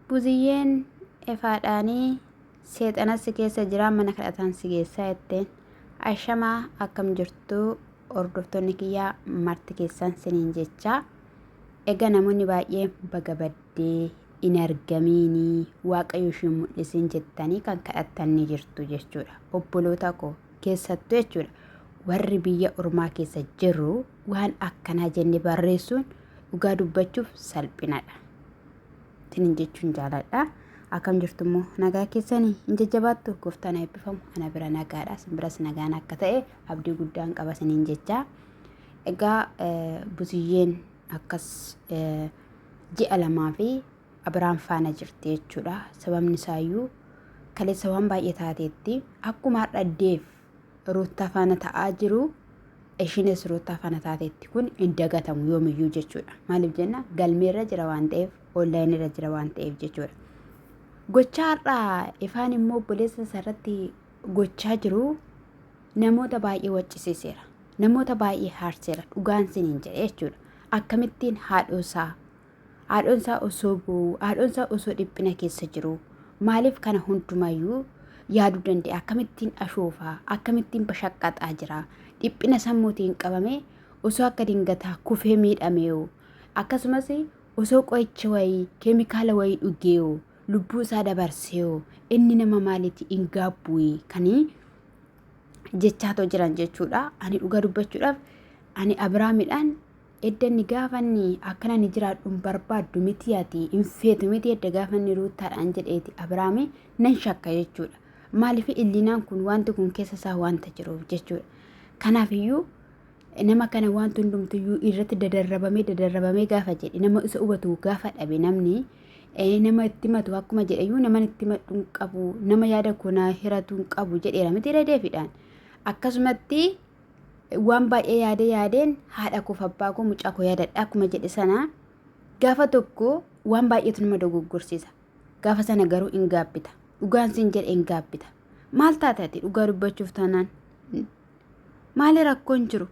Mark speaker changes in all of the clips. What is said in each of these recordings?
Speaker 1: Buziyyeen efaadhaanii seexana si keessa jiraa mana kadhataan si geessaa jetteen. Ashamaa akkam jirtu hordoftoonni kiyyaa marti keessan siniin jechaa. Egaa namoonni baay'een baga baddee hin argamiinii waaqayyo isheen mul'isiin jettanii kan kadhattan ni jirtu jechuudha. Obboloota koo keessattuu jechuudha. Warri biyya ormaa keessa jirru waan akkanaa jenne barreessuun dhugaa dubbachuuf salphinadha. Isiniin jechuun jaaladha. Akkam jirtu immoo nagaa keessanii hin jajjabaattu gooftaan haa eebbifamu. Ana bira nagaadha. Isin biras nagaan akka ta'e abdii guddaan qaba isiniin jecha. Egaa buziyyeen akkas ji'a lamaa fi Abiraam faana jirti jechuudha. Sababni isaayyuu kaleessa waan baay'ee taateetti akkuma har'a deef Ruuttaa faana ta'aa jiru ishiinis Ruuttaa faana taateetti kun hin dagatamu yoomiyyuu jechuudha. Maaliif jenna galmeerra jira waan ta'eef onlaayinirra jira waan ta'eef jechuudha. Gochaa har'aa ifaan immoo obboleessa isaarratti gochaa jiru namoota baay'ee waccisiiseera. Namoota baay'ee haarseera dhugaan siniin jedhe jechuudha. Akkamittiin haadhoosaa Haadhoon isaa osoo boo'uu, haadhoon isaa osoo dhiphina keessa jiruu, maaliif kana hundumayyuu yaaduu danda'a? Akkamittiin ashoofaa? Akkamittiin bashaqqaxaa jira? Dhiphina sammuutiin qabamee osoo akka dingataa kufee miidhamee'oo, akkasumas osoo qoricha wayii, keemikaala wayii dhugee'oo, lubbuu isaa dabarsee'oo, inni nama maaliiti hin gaabbu'ii kanii jechaatoo jiran jechuudha. Ani dhugaa dubbachuudhaaf ani Abiraamidhaan Edda inni gaafa inni akkana inni jiraadhu hin barbaaddu miti ati hin feetu miti edda gaafa inni ruuttaadhaan jedheeti Abiraami nan shakka jechuudha. Maaliif illinaan kun wanti kun keessa isaa wanta jiruuf jechuudha. Kanaaf iyyuu nama kana wanti hundumtuyyuu irratti dadarrabamee dadarrabamee gaafa jedhe nama isa hubatu gaafa dhabe namni nama itti himatu akkuma jedheyyuu nama itti himadhu hin qabu nama yaada koo naa hiratu hin qabu jedheera miti redeefidhaan. Akkasumatti waan baay'ee yaadee yaadeen haadha koof abbaa koo mucaa koo yaadadha akkuma jedhe sana gaafa tokko waan baay'eetu nama dogoggorsiisa. Gaafa sana garuu hin gaabbita. Dhugaan siin jedhe hin gaabbita. Maal taate ati dhugaa dubbachuuf taanaan? Maali rakkoon jiru?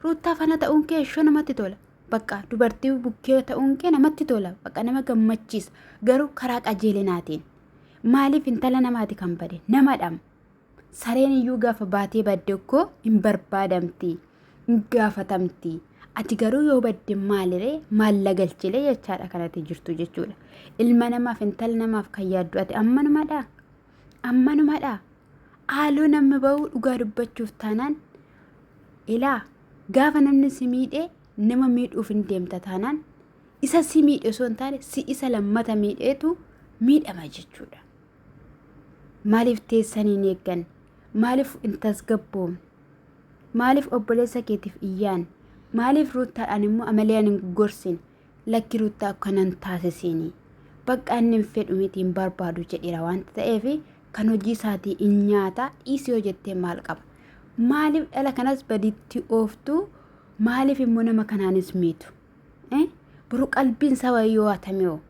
Speaker 1: Ruuttaa fana ta'uun kee ishoo namatti tola. Bakka dubartii bukkee ta'uun kee namatti tola. Bakka nama gammachiisa. Garuu karaa qajeelinaatiin. Maaliif intala namaati kan bade? Namadham. Sareen iyyuu gaafa baatee badde koo hin barbaadamti, hin gaafatamti. Ati garuu yoo badde maaliree maal lagalchilee jechaadha kanatti jirtu jechuudha. Ilma namaaf intala namaaf kan yaaddu ati ammanumadha. Ammanumadha. Haaloo namni ba'uu dhugaa dubbachuuf taanaan ilaa gaafa namni si miidhe nama miidhuuf hin deemta taanaan isa si miidhe osoo hin taane si isa lammata miidheetu miidhama jechuudha. Maaliif teessanii hin eeggan? Maaliif hin tasgabboomne? Maaliif obboleessa keetiif iyyaan? Maaliif ruuttaadhaan immoo amalee hin gorsin? Lakki ruuttaa akkanan taasisiini. Bakka inni hin fedhu miti hin barbaadu jedheera wanta ta'eef kan hojii isaatii hin nyaata dhiisi yoo jettee maal qaba? Maaliif dhala kanas baditti ooftu? Maaliif immoo nama kanaanis miitu? Boru qalbiin isaa wayii yoo hatame hoo?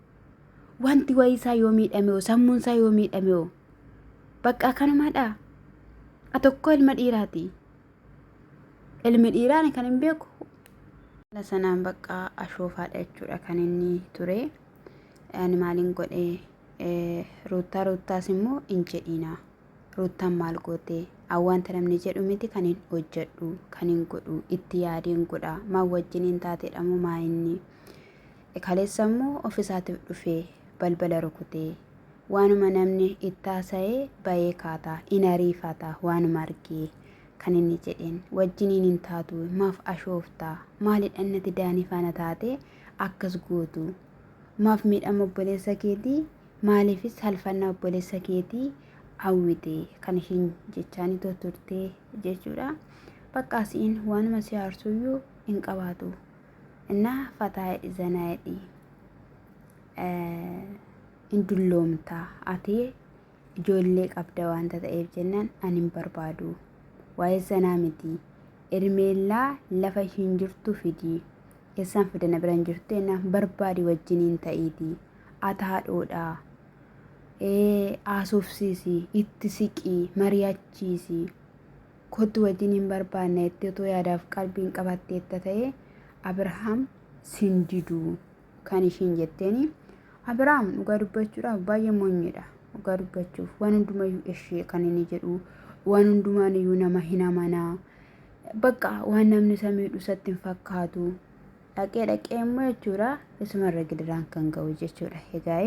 Speaker 1: Wanti wayii isaa yoo miidhame hoo? Sammuun isaa yoo miidhame hoo? Bakka akkanumadha. A tokko ilma dhiiraati. Ilmi dhiiraa ani kan hin beeku. Sanaan bakka ashoofaadha jechuudha kan inni ture. Ani maaliin godhe ruuttaa ruuttaas immoo hin jedhiina. Ruuttaan maal goote? An wanta namni jedhu miti kan hin hojjedhu kan hin godhu itti yaadeen godha. Maal wajjiniin taateedha moo maa inni? Kaleessa immoo ofisaatiif dhufee balbala rukutee waanuma namni itti haasa'ee bayee kaata in ariifata waanuma argee kan inni jedheen wajjiniin hin taatu maaf ashoofta maalidha innati daanii faana taate akkas gootu maaf miidhama obboleessa keetii maaliifis salfannaa obboleessa keetii hawwite kan ishiin jechaanii turtee jechuudha. Bakka si'iin waanuma si aarsuyyuu hin qabaatu. Innaa fataa jedhi zanaa jedhi hin dulloomta ati ijoollee qabda waanta ta'eef jennaan ani hin barbaadu. Waa'ee zanaa miti. Ermeellaa lafa ishiin jirtu fidi. Eessaan fida na bira hin jirtu jennaan barbaadi wajjiniin ta'iiti. Ati haadhoodha. Haasofsiisi, itti siqi, mari'achiisi. Kottu wajjiniin barbaanna jettee otoo yaadaaf qalbiin qabatteetta ta'e Abrahaam sin didu kan ishiin jetteeni. Abiraam dhugaa dubbachuudhaaf baay'ee moonyiidha. Dhugaa dubbachuuf waan hundumayyuu ishee kan inni jedhu waan hundumaan iyyuu nama hin amanaa. Bakka waan namni isa miidhu isatti hin fakkaatu. Dhaqee dhaqee immoo jechuudha isumarra gidiraan kan ga'u jechuudha. Egaa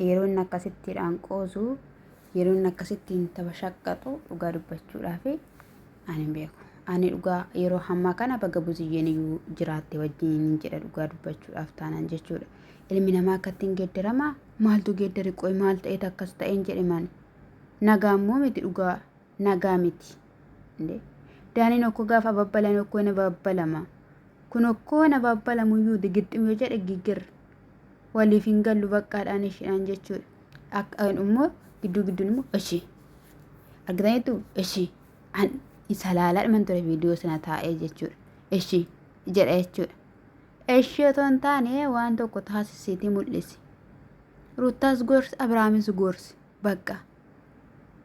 Speaker 1: yeroo inni akkasittiidhaan qoosu yeroo inni akkasittiin tapha shaqqaxu dhugaa dubbachuudhaaf ani hin beeku. Ani dhugaa yeroo hammaa kana baga buziyyeen iyyuu jiraatte wajjin hin jedha dhugaa dubbachuudhaaf taanaan jechuudha. Ilmi namaa akkattiin geeddarama maaltu geeddare qoy maal ta'eet akkas ta'een jedhe mani. Nagaa immoo miti dhugaa nagaa miti. Indee daaniin okkoo gaafa babbalan okkoo na babbalama. Kun okkoo na babbalamu iyyuu digixxim yoo jedhe giggir. Waliif hin gallu baqqaadhaan ishiidhaan jechuudha. Akka immoo gidduu gidduun immoo ishii. Argitaniitu ishii. An isa laalaa dhuman ture viidiyoo sana taa'ee jechuudha. Ishii jedha jechuudha. Ishii otoo hin taane waan tokko taasisiitii mul'isi. Ruttaas gorsi Abiraamis gorsi bakka.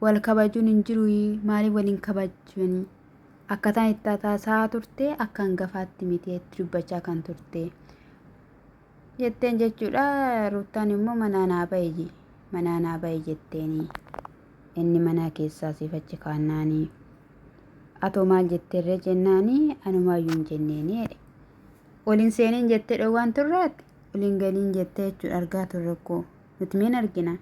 Speaker 1: Wal kabajuun hin jiru maaliif wal hin kabajanii? Akkataan itti taasaa turte akka hangafaatti miti itti dubbachaa kan turte. Jetteen jechuudha. Ruuttaan immoo manaa naa bahi manaa naa bahi jetteeni. Inni mana keessaa siif achi kaannaani. Atoo maal jetteerree jennaani anumaayyuu hin jenneeni jedhe. Ol hin seeniin jettee dhowwaan turreetti ol hin galiin jettee jechuudha argaa turre koo nuti miin argina.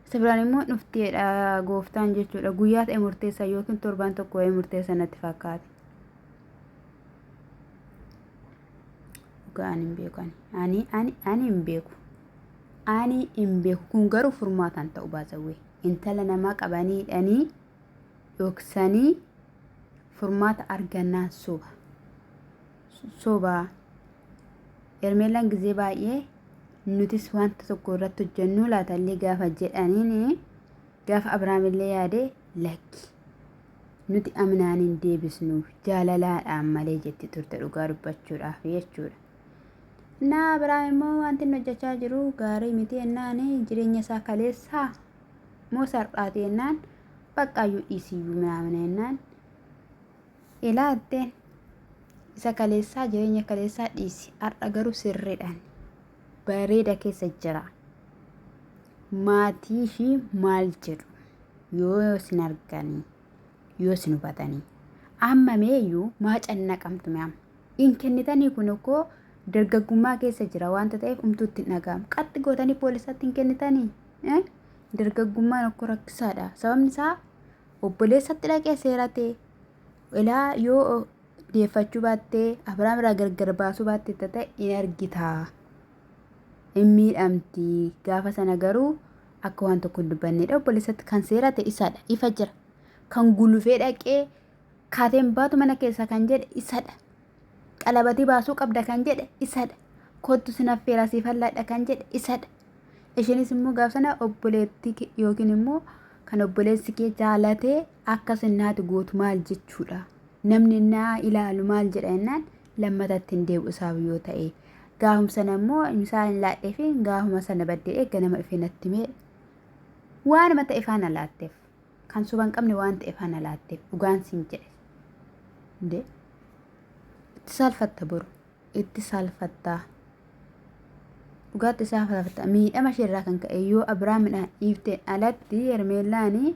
Speaker 1: Isa biraan immoo dhufteedha gooftaan jechuudha guyyaa ta'e murteessa yookiin torbaan tokko wayii murteessa natti fakkaate. Dhugaa ani hin beeku ani ani ani ani hin beeku ani hin beeku kun garuu furmaataan ta'u baasawwee intala namaa qabanii hidhanii dhoksanii furmaata argannaan soba soba Hermeellaan gizee baay'ee nutis wanta tokko irratti hojjennuu laatallee gaafa jedhaniin gaafa Abiraamillee yaade lakki nuti amnaan hin deebisnu jaalalaadhaan malee jetti turte dhugaa dubbachuudhaaf jechuudha. Innaa Abiraam immoo wanti inni hojjechaa jiru gaarii miti jennaan jireenya isaa kaleessaa moo sar'aati jennaan baqqaayyuu dhiisiyyuu minaamina jennaan ilaatteen isa kaleessaa jireenya kaleessaa dhiisi har'a garuu sirriidhaan bareeda keessa jira. Maatii ishii maal jedhu yoo isin arganii yoo isin hubatanii amma meeyyuu maa cannaqamtu mee amma hin kennitanii kun koo dargaggummaa keessa jira wanta ta'eef umtuu itti hin dhaga'amu qaxxi gootanii poolisatti hin kennitanii dargaggummaan okkoo rakkisaadha sababni isaa obboleessatti dhaqee seerate ilaa yoo deeffachuu baattee Abiraam irraa gargar baasuu baatte ta'e in argitaa. Hin miidhamti. Gaafa sana garuu akka waan tokko hin dubbannedha. Obboleessatti kan seerate isadha. Ifa jira. Kan gulufee dhaqee kaateen baatu mana keessa kan jedhe isadha. Qalabatii baasuu qabda kan jedhe isadha. Kottu sin affeera siif allaadha kan jedhe isadha. Isheenis immoo gaaf sana obboleettii yookiin immoo kan obboleessi kee jaalatee akka sinnaati gootu maal jechuudha. Namni naa ilaalu maal jedha jennaan lammatatti hin deebi'u isaaf yoo ta'e. Gaafuma sana immoo isaan hin laadhee fi gaafuma sana baddee ganama dhufee natti himee waanuma ta'e faana laatteef kan soba hin qabne waan ta'e faana laatteef dhugaan siin jedhe. Indee itti saalfatta boru itti saalfatta dhugaatti saalfatta miidhama isheerraa kan ka'e yoo Abiraamidhaan dhiifteen alatti Hermeellaanii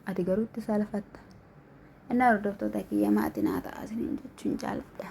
Speaker 1: ati garuu itti saalfatta. Innaa hordoftoota kiyya maatii naa ta'a isiniin jechuun jaaladha.